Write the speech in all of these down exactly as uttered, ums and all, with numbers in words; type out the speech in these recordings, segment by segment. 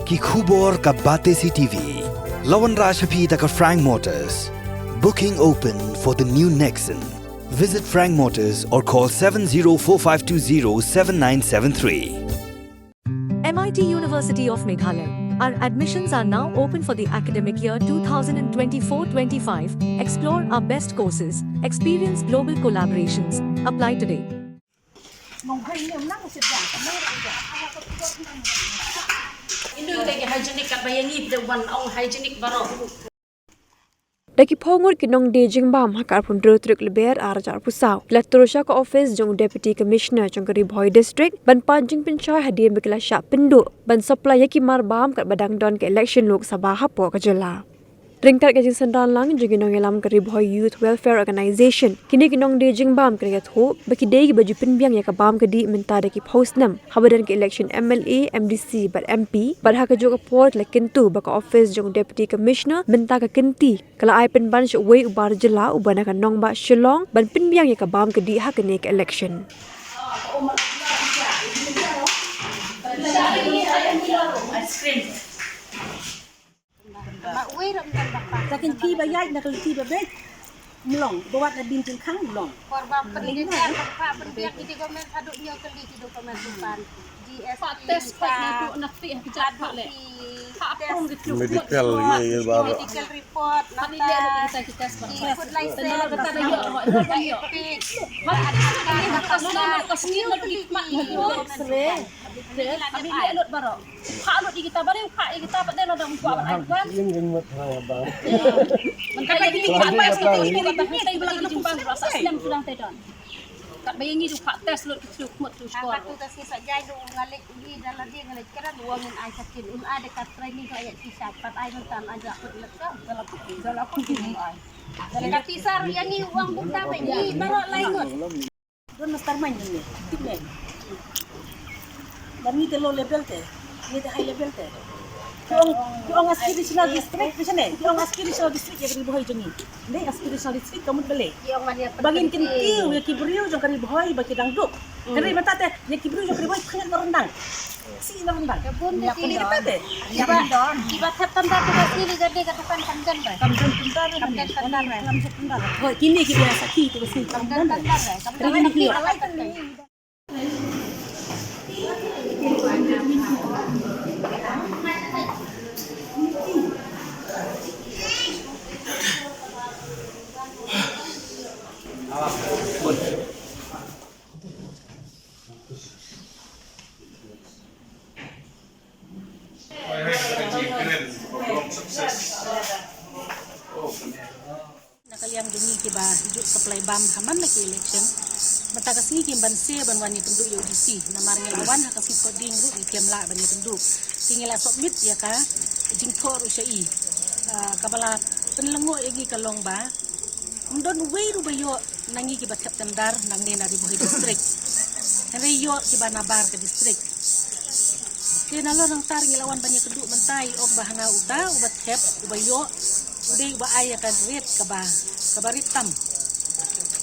Ki khubor ka Batesi T V. La wanrah sha phi da ka Frank Motors. Booking open for the new Nexon. Visit Frank Motors or call seven zero four five two zero seven nine seven three. M I T University of Meghalaya. Our admissions are now open for the academic year two thousand twenty-four twenty-five. Explore our best courses, experience global collaborations. Apply today. Ino ïa ki hygienic kat ba ïa ngi phi wan ong hygienic baroh. Da ki phew ngut ki nongdie jingbam ha ka arphew hynriew tarik Lber arhajar arphew saw, la tur sha ka office jong u Deputy Commissioner jong ka Ri Bhoi District ban pan jingpynshai hadien ba ki la shah pynduh ban supply ïa ki mar bam kat ba dang don ka election Lok Sabha hapoh ka jylla. Ryngkat ka jingsynran lang jong ki nongïalam ka Ri Bhoi Youth Welfare Organisation, kine ki nongdie jingbam ki la ïathuh ba ki dei kiba ju pynbiang ïa ka bam ka dih mynta da ki phew snem haba don ka election M L A, M D C bad M P, bad ha kajuh ka por ki la kyntu ba ka office jong u Deputy Commissioner mynta ka kynti ka la ai pynban sha uwei u bar jylla uba na ka nongbah Shillong ban pynbiang ïa ka bam ka dih ha kane ka election. Ice cream. Ba uwei ruh ym don ba pang. Sa kynti ba ïaid na ka lynti ba beit. Ym long, ba wad na dien jingkhang ym long. Por ba pynlynter ba pynbiang ki document haduh hynñiew tylli ki document, ban G S T, test pass, na tu na ti ha ki jat pale. Medical, ïa, ïa, ba, ba. Medical report, nangta ki food license, nangta ki Epic. Ka sngewthuh ki mat, ki mat. Te, kami ni lut baroh. Phah lut ïa kita baroh, phah ïa kita pat dei la dang kwah ban ai kwah. Ïa ngan mat phah ba. Mynta ïa ngi phah test lut ïa kita, hynrei ïa ngi jingpang ba sa snem tu dang te don. Kat ba ïa ngi ju phah test lut ki tru khmut tru skor. Ka tu ka sngi sa jai du nga leit u hi da la dei nga leit kren u ong ngin ai sa kin un ai da ka training ka ïa ki sa pat ai mynta ai da kut lek ka da la kut da la kut ki ai. Da la ka tisar ïa ngi u ong buk da ba ngi baroh lai ngut. Don mastermind ngi, tip ne. Ba ngi te low level te, ngi te high level te. Ki ong, ki ong aspirational district, ki ong aspirational district ïa ka Ri Bhoi jong ngi. Ngi aspirational district ka mut balei? Ba ngin kyntiew ïa ki briew jong ka Ri Bhoi ba ki dang duk. Hynrei mynta te ïa ki briew jong ka Ri Bhoi pynïap na ryndang. Sih na ryndang. Ïa kita te. Kiba thep tandar tu ka sih li jadi ka dukan kam jan ba. Kam jan tandar, kam jan tandar. Hoi, kine kiba sakhi tu ka sih kam jan tandar. Kam jan tandar. Na ka liang jong ngi kiba ju supply bam ha man la ki election. Mynta ka sngi kim banse ban wan ïakynduh ïa u D C. Namar ngi la wan ha ka sngi Thohdieng ruh ngi kem lah ban ïakynduh. Te ngi la submit ïa ka jingthoh ruh sha i. Ah, kaba la pynlyngngoh ïa ngi ka long ba ym don uwei ruh ba ïoh na ngi kiba thep tendar nangne na Ri Bhoi District. Hynrei ïoh kiba nabar ka district. Te nalor nangta ngi la wan ban ïakynduh mynta i ong ba hana uta uba thep uba ïoh u dei uba ai ïa ka rate kaba, kaba rit tam.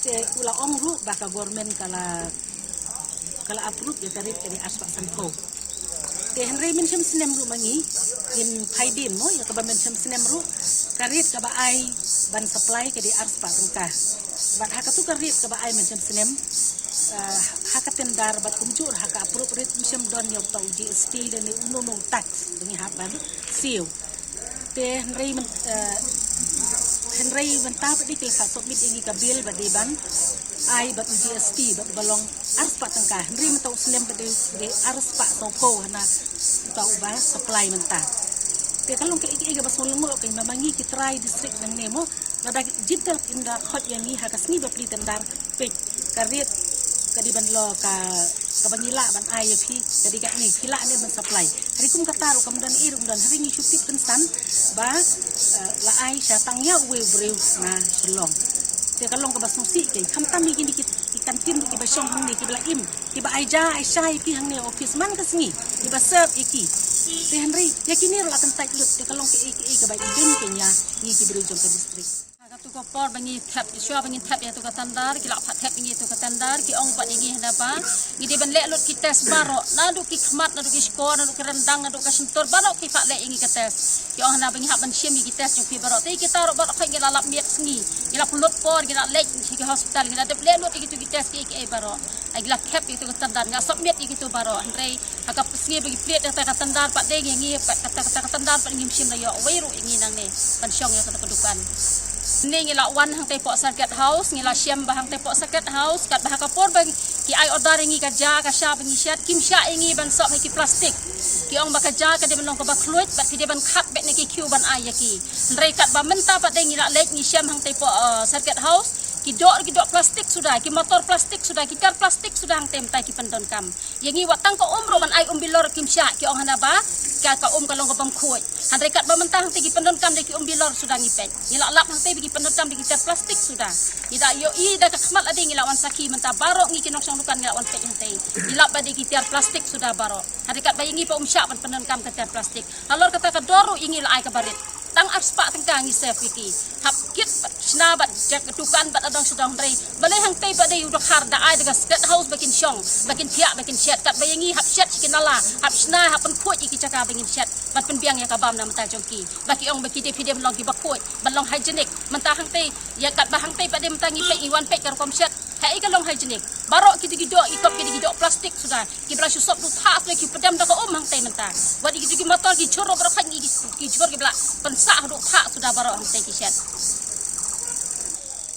Te u la ong ruh ba ka government ka la, ka la approve ïa ka rate ka dei arspah sanphew. Te hynrei mynshem snem ruh ma ngi ngin phai dien mo ïa kaba mynshem snem ruh ka rate kaba ai ban supply ka dei arspah tyngka. Bad ha katu ka rate kaba ai mynshem snem, ah, ha ka tender bad kumjuh ha ka approve rate mynshem don ïa uta u G S T lane uno uno u tax ba ngi hap ban siew. Te hynrei myn-, eh, hynrei mynta pat dei ki la submit ïa ngi ka bill ba dei ban ai bad u G S T bad ba long arspah tyngka. Hynrei mynta u snem pat dei, dei arspah sawphew hana uta uba supply mynta. Te ka long kaei kaei kaba sngewlyngngoh kein ba ma ngi ki trai district nangne mo. Lada ki jingtel kin da khot ïa ngi ha ka sngi ba plie tender peit ka rate ka dei ban long ka, kaba ngi lah ban ai ïa phi ka dei katne phi lah ne ban supply. Hynrei kum kata ruh kam don ei ruh kam don hynrei ngi shu tip kynsan ba, eh, la ai sha tang ïa uwei u briew na Shillong. Te ka long kaba sngewsih kein khamtam ïa kine ki, ki kantin ruh kiba shong hangne kiba la im kiba ai ja ai shai ïa phi hangne office man ka sngi kiba serve ïa ki. Te hynrei ïa kine ruh la kyntait lut te ka long kaei kaei kaba ïeit kein ïa ngi ki briew jong ka district. Ha katu Ka por ba ngi thep, shuwa ba ngi thep ïa tu ka tender, ki la pat thep ïa tu ka tender, ki ong pat ïa ngi hana ba ngi dei ban leh lut ki test baroh, naduh ki khmat, naduh ki shkor, naduh ki ryndang, naduh ka shyntur, baroh ki pat leh ïa ngi ka test. Ki ong hana ba ngi hap ban shim ïa ki test jong phi baroh. Te kita ruh baroh khoit ngi la lap miet sngi, ngi la pynlut por, ngi la leit sha ki hospital, ngi la dep leh lut ïa ki tu ki test ki, ki ei baroh. Ai, ngi la thep ïa ki tu ka tender, ngi la submit ïa ki tu baroh. Hynrei ha ka sngi ba ngi plied ïa ka tender pat de, ngi, ngi pat, kata, kata ka tender pat ngim shym la ïoh wei ruh ïa ngi nangne ban shong ïa kata ka dukan. Ni ngi la wan hangtei poh Circuit House, ngi la shem ba hangtei poh Circuit House, katba ha ka por ba ki ai order ïa ngi ka ja ka sha ba ngi shet, kim shah ïa ngi ban sop ha ki plastik. Ki ong ba ka ja ka dei ban long kaba khluit, bad phi dei ban khat beit na ki queue ban ai ïa ki. Hynrei katba mynta pat de ngi la leit ngi shem hangtei poh, uh, Circuit House, ki doh, ki doh plastik suda, ki motor plastik suda, ki kar plastik suda hangtei mynta ki pyndonkam. Ïa ngi wat tang ka um ruh ban ai um bilor kim shah, ki ong hana ba ka, ka um ka long ka bym khuid. Hynrei katba mynta hangtei ki pyndonkam da ki um bilor suda ngi peit. Ngi la lap hangtei ba ki pyndonkam da ki tiar plastik suda. Ngi da ïohi da ka khmat lade, ngi la wan sakhi mynta baroh ngi ki nongshong dukan ngi la wan peit hangtei. Ngi lap ba da ki tiar plastik suda baroh. Hynrei katba ïa ngi pat um shah ban pyndonkam ka tiar plastik. Halor kata ka dor ruh ïa ngi la ai kaba rit. Tang arspah tyngka ngi save ïa ki. Hap kit bad shna bad jaka dukan bad adong sha dong, hynrei balei hangtei pat dei u dkhar da ai da ka Circuit House ba kin shong, ba kin thiah, ba kin shet, katba ïa ngi hap shet sha ki nala, hap shna, hap pynkhuid ïa ki jaka ba ngin shet, ban pynbiang ïa ka bam na mynta jong ki. Ba ki ong ba ki dei, phi dei ban long kiba khuid, ban long hygienic. Mynta hangtei, ïa katba hangtei pat de mynta ngi peit, ngi wan peit ka rukom shet, haei ka long hygienic? Baroh ki dei ki doh, ki kop ki dei ki doh plastik suda. Kiba la shu sop duh thah suda, ki pdem da ka um hangtei mynta. Wat ïa ki dei ki motor ki jhur baroh khoit, ki, ki jhur kiba la pynsah duh thah suda baroh hangtei ki shet.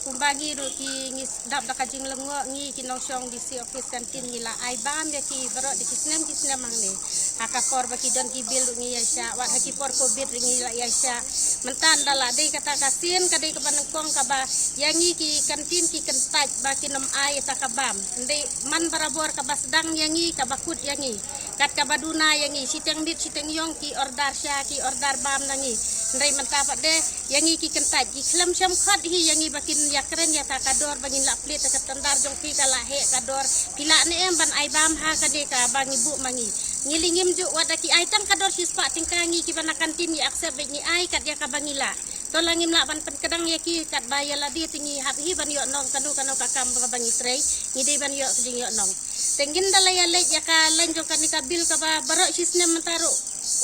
Kumba ngi ruh ki, ngi dap da ka jinglyngngoh, ngi ki nongshong D C office canteen ngi la ai bam ïa ki baroh da ki snem ki snem hangne. Ha ka por ba ki don ki bill ruh ngi ïaishah, wat ha ki por covid ruh ngi la ïaishah. Mynta ynda la dei kata ka sien ka dei kaba nyngkong kaba ïa ngi ki canteen ki kyntait ba kin ym ai ïa ta ka bam. Ym dei, man barabor kaba sdang ïa ngi, kaba kut ïa ngi. Kat kaba duna ïa ngi, shiteng miet shiteng ïong ki order sha, ki order bam na ngi. Hynrei mynta pat de ïa ngi ki kyntait, ki khlem shym khot hi ïa ngi ba kin ïakren ïa ta ka dor ba ngin lah plied ïa ka tender jong phi, ka la heh ka dor. Phi lah ne em ban ai bam ha kane kaba ngi buh ma ngi? Ngi leh ngim ju, wat da ki ai tang ka dor shispah tyngka, ngi kiba na canteen ngi accept beit, ngi ai kat ïa kaba ngi lah. To la ngim lah ban pynkdang ïa ki, katba ïa lade te ngi hap hi ban ïoh nong kano kano ka kam kaba ngi trei, ngi dei ban ïoh ka jingïoh nong. Te ngin da la ïa leit ïa ka line jong kane ka bill kaba baroh shi snem mynta ruh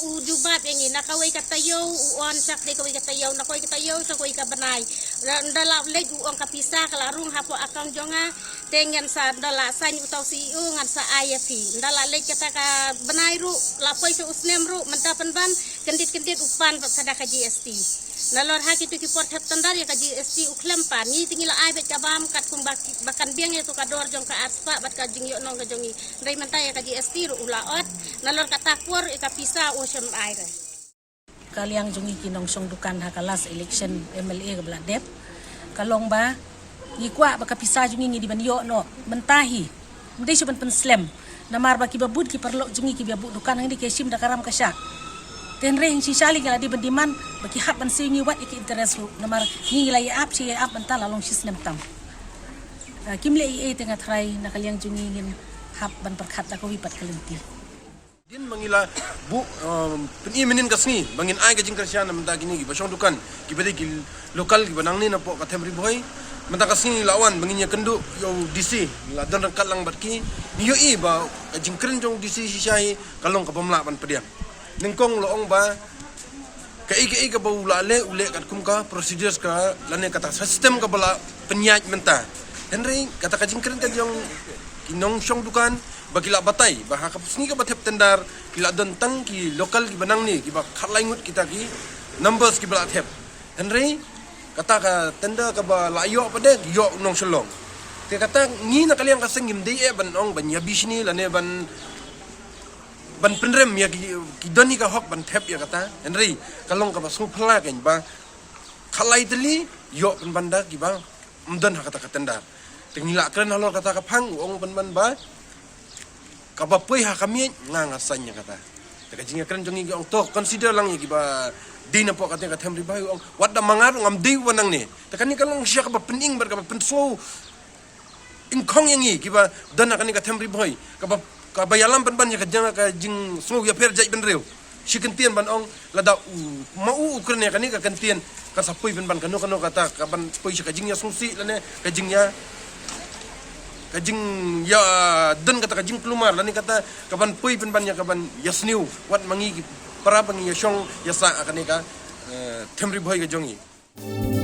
u jubab ïa ngi, na kawei ka taïew u on sha kawei ka taïew, na kawei ka taïew sha kawei ka bnai. Ynda la leit u ong ka pisa ka la rung hapoh account jong nga, te ngan sa, ynda la sign uta u C E O ngan sa ai ïa phi. Ynda la leit kata ka bnai ruh, la poi sha u snem ruh, mynta pynban kyndit kyndit u pan pat sa da ka G S T. Nalor ha kitu ki por thep tender ïa ka G S T u khlem pan. Ngi te ngi la ai beit ka bam katkum ba, ba kan biang ïa tu ka dor jong ka arspah bad ka jingïoh nong ka jong ngi. Hynrei mynta ïa ka G S T ruh u la ot. Nalor kata por ïa ka pisa u shym ai re. Ka liang jong ngi ki nongshong dukan ha ka last election M L A kaba la dep, ka long ba ngi kwah ba ka pisa jong ngi ngi dei ban ïoh noh mynta hi. Ym dei shuh ban pynslem. Namar ba kiba bud ki paralok jong ngi kiba buh dukan hangne ki shim da ka ram ka shah. Te hynrei shisha lei ngi la dei ban demand ba ki hap ban siew ngi wat ïa ki interest ruh. Namar ngi la ïa ap, shi ïa ap mynta la long shi snem tam. Ah, kim leh ei ei te nga tharai na ka liang jong ngi ngin hap ban pyrkhat da kawei pat ka lynti. Dien ba ngi la buh, um, pyni mynnin ka sngi ba ngin ai ka jingkyrshan na mynta kine kiba shong dukan, kiba dei ki local kiba nangne napoh ka Them Ri Bhoi. Mynta ka sngi la wan ba ngin ïakynduh ïa u D C, la don ryngkat lang bad ki. Ngi ïohi ba ka jingkren jong u D C shisha hi ka long kaba ym lah ban pdiang. Nyngkong la ong ba kaei kaei kaba u la leh, u leh katkum ka procedures ka lane kata system kaba la pynïaid mynta. Hynrei kata ka jingkren ka jong ki nongshong dukan ba ki la batai ba ha ka sngi kaba thep tender ki la don tang ki local kiba nangne, kiba khatlai ngut kita ki numbers kiba la thep. Hynrei kata ka tender kaba la ïoh pat de ïoh u nongshillong. Te kata ngi na ka liang ka seng ngim dei eh ban ong ban ïa bishni lane ban ban pynrem ïa ki, ki don hi ka hok ban thep ïa kata. Hynrei ka long kaba sngewphylla kein ba khatlai tylli ïoh pynban da kiba ym don ha kata ka tender. Te ngi la kren halor kata ka phang, u ong pynban ba kaba poi ha ka miej nga nga saiñ ïa kata. Te ka jingïakren jong ngi ki ong to consider lang ïa kiba dei napoh kata ka Them Ri Bhoi, u ong wat da ma nga ruh ngam dei uba nangne. Te kane ka long shisha kaba pyning bad kaba pynsngew ingkhong ïa ngi kiba don ha kane ka Them Ri Bhoi, kaba, kaba ïalam pynban ïa ka jing, ka jingsngew ïapher jaitbynriew. Shi kyntien ban ong lada u ma u u kren ïa kane ka kyntien, ka sa poi pynban kano kano kata, ka ban poi sha ka jingïasngewsih lane ka jingïa, ka jingïa don kata ka jingkulmar lane kata ka ban poi pynban ïa ka ban ïasniew wat ma ngi ki para ba ngi ïashong ïasah ha kane ka, eh, them ri bhoi ka jong ngi.